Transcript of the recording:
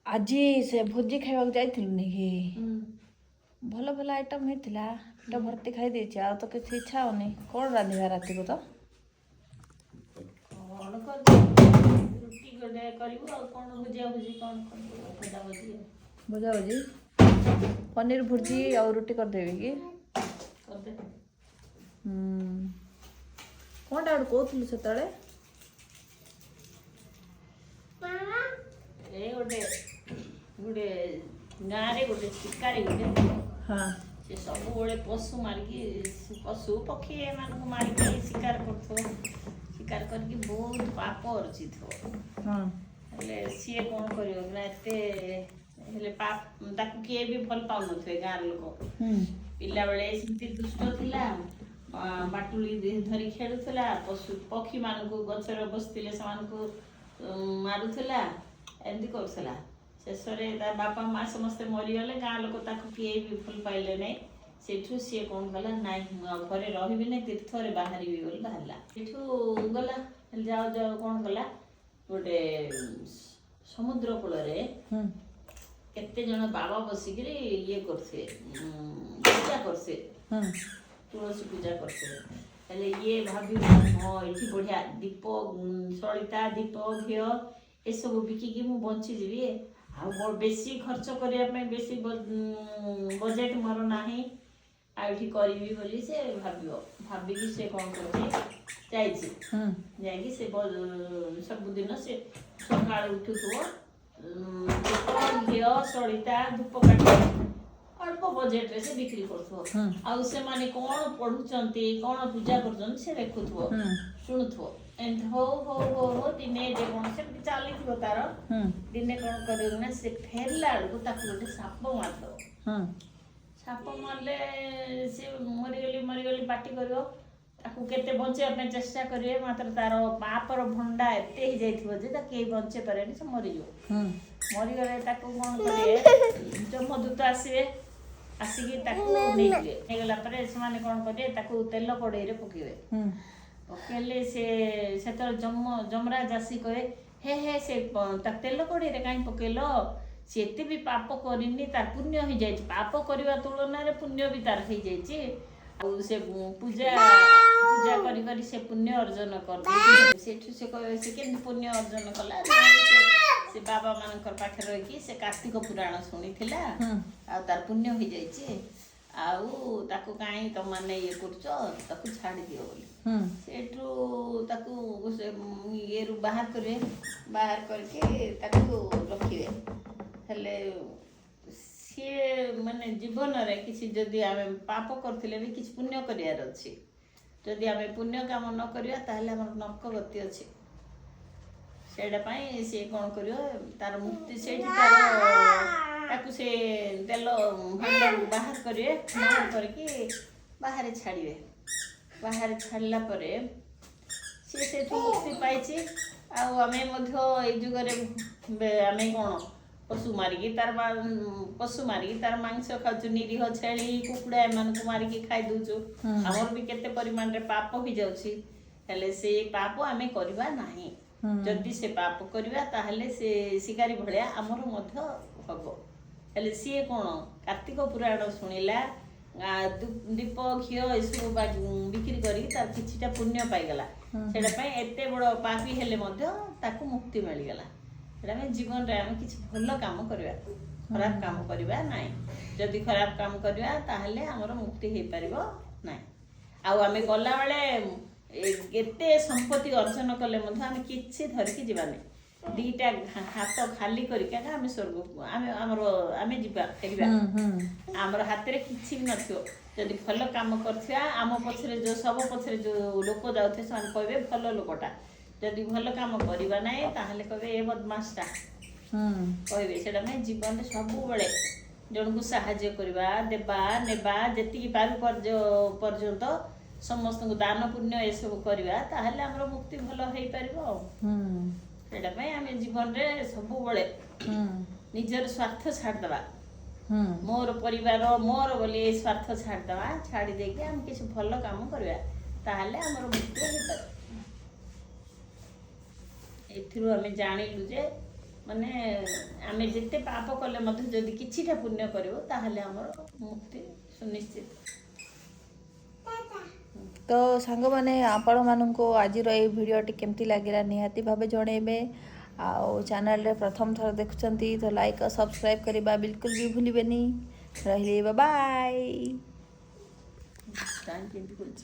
ଆଜି ସେ ଭୋଜି ଖାଇବାକୁ ଯାଇଥିଲୁନି କି? ଭଲ ଭଲ ଆଇଟମ୍ ହେଇଥିଲା, ପେଟ ଭର୍ତ୍ତି ଖାଇ ଦେଇଛି, ଆଉ ତ କିଛି ଇଚ୍ଛା ହଉନି। କ'ଣ ରାନ୍ଧିବା ରାତିକୁ ତ? କ'ଣ କରିବୁ? ରୁଟି ଗୋଟେ କରିବୁ, ଆଉ କ'ଣ ଭୁଜିଆ ଭୁଜି କ'ଣ କରିବୁ, ଭଜା ଭୁଜି। ଭଜା ଭଜି, ପନିର ଭୁର୍ଜି ଆଉ ରୁଟି କରିଦେବି କି? କରିଦେ। କ'ଣଟା ଗୋଟେ କହୁଥିଲୁ ସେତେବେଳେ? ଏ ଗୋଟେ ଗୋଟେ ଗାଁରେ ଗୋଟେ ଶିକାରୀ ଗୋଟେ ଥିବ। ସେ ସବୁବେଳେ ପଶୁ ମାରିକି, ପଶୁ ପକ୍ଷୀ ଏମାନଙ୍କୁ ମାରିକି ଶିକାର କରୁଥିବ। ଶିକାର କରିକି ବହୁତ ପାପ ଅର୍ଜିଥିବ। ହେଲେ ସିଏ କ'ଣ କରିବ ନା, ଏତେ ହେଲେ ପାପ, ତାକୁ କିଏ ବି ଭଲ ପାଉନଥିବେ ଗାଁର ଲୋକ। ପିଲାବେଳେ ସେମିତି ଦୁଷ୍ଟ ଥିଲା, ବାଟୁଳି ଧରି ଖେଳୁଥିଲା, ପଶୁ ପକ୍ଷୀମାନଙ୍କୁ ଗଛରେ ବସିଥିଲେ ସେମାନଙ୍କୁ ମାରୁଥିଲା, ଏମିତି କରୁଥିଲା। ଶେଷରେ ତା ବାପା ମା ସମସ୍ତେ ମରିଗଲେ, ଗାଁ ଲୋକ ତାକୁ କିଏ ବି ଭଲ ପାଇଲେ ନାହିଁ। ସେଇଠୁ ସିଏ କ'ଣ କଲା? ନାଇଁ, ମୁଁ ଆଉ ଘରେ ରହିବି ନାହିଁ, ତୀର୍ଥରେ ବାହାରିବି ବୋଲି ବାହାରିଲା। ସେଇଠୁ ଗଲା। ହେଲେ ଯାଉ ଯାଉ କ'ଣ କଲା, ଗୋଟେ ସମୁଦ୍ର କୂଳରେ କେତେ ଜଣ ବାବା ବସିକିରି ଇଏ କରୁଥିବେ, ପୂଜା କରୁଥିବେ, ତୁଳସୀ ପୂଜା କରୁଥିବେ। ହେଲେ ଇଏ ଭାବିବ, ହଁ, ଏଠି ବଢିଆ ଦୀପ, ସଳିତା, ଦୀପ, ଘିଅ ଏସବୁ ବିକିକି ମୁଁ ବଞ୍ଚିଯିବି, ଆଉ ବେଶୀ ଖର୍ଚ୍ଚ କରିବା ପାଇଁ ବେଶୀ ବଜେଟ୍ ମୋର ନାହିଁ, ଆଉ ଏଠି କରିବି ବୋଲି ସେ ଭାବିବ। ଭାବିକି ସେ କ'ଣ କରୁଛି, ଯାଇଛି। ଯାଇକି ସେ ସବୁଦିନ ସେ ସକାଳୁ ଉଠୁଥିବ, ଦୀପ, ଘିଅ, ସଳିତା, ଧୂପକାଠି ଅଳ୍ପ ବଜେଟରେ ସେ ବିକ୍ରି କରୁଥିବ। ଆଉ ସେମାନେ କ'ଣ ପଢୁଛନ୍ତି, କ'ଣ ପୂଜା କରୁଛନ୍ତି, ସେ ଦେଖୁଥିବ, ଶୁଣୁଥିବ। ଏମିତି ହଉ ହଉ ହଉ ହଉ ଦିନେ ଯେ କ'ଣ ସେମିତି ଚାଲିଥିବ ତାର। ଦିନେ କ'ଣ କରିବ ନା, ସେ ଫେରିଲା ବେଳକୁ ତାକୁ ଗୋଟେ ସାପ ମାରିଦବ। ସାପ ମାରିଲେ ସେ ମରିଗଲି ମରିଗଲି ପାଟି କରିବ। ତାକୁ କେତେ ବଞ୍ଚେଇବା ପାଇଁ ଚେଷ୍ଟା କରିବେ, ମାତ୍ର ତାର ପାପର ଭଣ୍ଡା ଏତେ ହେଇଯାଇଥିବ ଯେ ତାକୁ କେହି ବଞ୍ଚେଇ ପାରିବେନି, ସେ ମରିଯିବ। ମରିଗଲେ ତାକୁ କ'ଣ କରିବେ, ଯମଦୂତ ଆସିବେ, ଆସିକି ତାକୁ ନେଇଯିବେ। ନେଇଗଲା ପରେ ସେମାନେ କ'ଣ କରିବେ, ତାକୁ ତେଲ କଡ଼େଇରେ ପକେଇବେ। ପକେଇଲେ ସେ ସେତେବେଳେ ଯମରାଜ ଆସି କହେ, ହେ ହେ, ସେ ତାକୁ ତେଲ କଡ଼େଇରେ କାହିଁ ପକେଇଲ? ସେ ଏତେ ବି ପାପ କରିନି, ତାର ପୁଣ୍ୟ ହେଇଯାଇଛି। ପାପ କରିବା ତୁଳନାରେ ପୁଣ୍ୟ ବି ତାର ହେଇଯାଇଛି। ଆଉ ସେ ପୂଜା ପୂଜା କରି କରି ସେ ପୁଣ୍ୟ ଅର୍ଜନ କରିଦେଇଛି। ସେଇଠୁ ସେ କହିବେ, ସେ କେମିତି ପୁଣ୍ୟ ଅର୍ଜନ କଲା? ନାଇଁ, ସେ ବାବା ମାନଙ୍କର ପାଖରେ ରହିକି ସେ କାର୍ତ୍ତିକ ପୁରାଣ ଶୁଣିଥିଲା ଆଉ ତାର ପୁଣ୍ୟ ହେଇଯାଇଛି, ଆଉ ତାକୁ କାହିଁ ତମମାନେ ଇଏ କରୁଛ, ତାକୁ ଛାଡ଼ି ଦିଅ ବୋଲି। ସେଇଠୁ ତାକୁ ସେ ଇଏରୁ ବାହାର କରିବେ, ବାହାର କରିକି ତାକୁ ରଖିବେ। ହେଲେ ସିଏ ମାନେ ଜୀବନରେ କିଛି ଯଦି ଆମେ ପାପ କରିଥିଲେ ବି କିଛି ପୁଣ୍ୟ କରିବାର ଅଛି। ଯଦି ଆମେ ପୁଣ୍ୟ କାମ ନ କରିବା, ତାହେଲେ ଆମର ନରକ ଗତି ଅଛି। ସେଇଟା ପାଇଁ ସିଏ କ'ଣ କରିବ, ତାର ମୁକ୍ତି ସେଇଠି ତାର, ତାକୁ ସେ ତେଲ ଭଣ୍ଡାରୁ ବାହାର କରିବେ, ବାହାର କରିକି ବାହାରେ ଛାଡ଼ିବେ। ବାହାରେ ଛାଡ଼ିଲା ପରେ ସିଏ ସେଇଠୁ ମୁକ୍ତି ପାଇଛି। ଆଉ ଆମେ ମଧ୍ୟ ଏଇ ଯୁଗରେ ଆମେ କ'ଣ ପଶୁ ମାରିକି ତାର ମାଂସ ଖାଉଛୁ। ନିରୀହ ଛେଳି, କୁକୁଡ଼ା ଏମାନଙ୍କୁ ମାରିକି ଖାଇ ଦଉଛୁ। ଆମର ବି କେତେ ପରିମାଣରେ ପାପ ହେଇଯାଉଛି। ହେଲେ ସେ ପାପ ଆମେ କରିବା ନାହିଁ। ଯଦି ସେ ପାପ କରିବା, ତାହେଲେ ସେ ଶିକାରୀ ଭଳିଆ ଆମର ମଧ୍ୟ ହବ। ହେଲେ ସିଏ କ'ଣ କାର୍ତ୍ତିକ ପୁରାଣ ଶୁଣିଲା, ଦୀପ, ଘିଅ ଏସବୁ ବିକ୍ରି କରିକି ତାର କିଛିଟା ପୁଣ୍ୟ ପାଇଗଲା। ସେଇଟା ପାଇଁ ଏତେ ବଡ଼ ପାପୀ ହେଲେ ମଧ୍ୟ ତାକୁ ମୁକ୍ତି ମିଳିଗଲା। ସେଇଟା ପାଇଁ ଜୀବନରେ ଆମେ କିଛି ଭଲ କାମ କରିବା, ଖରାପ କାମ କରିବା ନାହିଁ। ଯଦି ଖରାପ କାମ କରିବା, ତାହେଲେ ଆମର ମୁକ୍ତି ହେଇପାରିବ ନାହିଁ। ଆଉ ଆମେ ଗଲାବେଳେ କେତେ ସମ୍ପତ୍ତି ଅର୍ଜନ କଲେ ମଧ୍ୟ ଆମେ କିଛି ଧରିକି ଯିବାନି। ଦିଟା ହାତ ଖାଲି କରିକି ଏକା ଆମେ ସ୍ୱର୍ଗକୁ ଆମେ ଆମର ଆମେ ଯିବା, ଫେରିବା। ଆମର ହାତରେ କିଛି ବି ନଥିବ। ଯଦି ଭଲ କାମ କରିଥିବା, ଆମ ପଛରେ ଯୋଉ ଶବ ପଛରେ ଯୋଉ ଲୋକ ଯାଉଥିବେ, ସେମାନେ କହିବେ ଭଲ ଲୋକଟା। ଯଦି ଭଲ କାମ କରିବା ନାହିଁ, ତାହେଲେ କହିବେ ଏ ବଦମାସଟା କହିବେ। ସେଇଟା ପାଇଁ ଜୀବନରେ ସବୁବେଳେ ଜଣକୁ ସାହାଯ୍ୟ କରିବା, ଦେବା ନେବା ଯେତିକି ପାରୁ ପର୍ଯ୍ୟନ୍ତ ସମସ୍ତଙ୍କୁ ଦାନ ପୁଣ୍ୟ ଏସବୁ କରିବା, ତାହେଲେ ଆମର ମୁକ୍ତି ଭଲ ହେଇପାରିବ। ଆଉ ସେଇଟା ପାଇଁ ଆମେ ଜୀବନରେ ସବୁବେଳେ ନିଜର ସ୍ୱାର୍ଥ ଛାଡ଼ିଦେବା। ମୋର ପରିବାର ମୋର ବୋଲି ଏ ସ୍ୱାର୍ଥ ଛାଡ଼ିଦେବା। ଛାଡ଼ି ଦେଇକି ଆମେ କିଛି ଭଲ କାମ କରିବା, ତାହେଲେ ଆମର ମୁକ୍ତି ହେଇପାରିବ। ଏଥିରୁ ଆମେ ଜାଣିଲୁ ଯେ ମାନେ ଆମେ ଯେତେ ପାପ କଲେ ମଧ୍ୟ ଯଦି କିଛିଟା ପୁଣ୍ୟ କରିବ, ତାହେଲେ ଆମର ମୁକ୍ତି ସୁନିଶ୍ଚିତ। ତ ସାଙ୍ଗମାନେ, ଆପଣମାନଙ୍କୁ ଆଜିର ଏଇ ଭିଡ଼ିଓଟି କେମିତି ଲାଗିଲା ନିହାତି ଭାବେ ଜଣେଇବେ। ଆଉ ଚ୍ୟାନେଲରେ ପ୍ରଥମ ଥର ଦେଖୁଛନ୍ତି ତ ଲାଇକ୍ ଆଉ ସବସ୍କ୍ରାଇବ୍ କରିବା ବିଲକୁଲ ବି ଭୁଲିବେନି। ରହିଲି, ବାଏ। କାହିଁକି ଏମିତି କହୁଛୁ?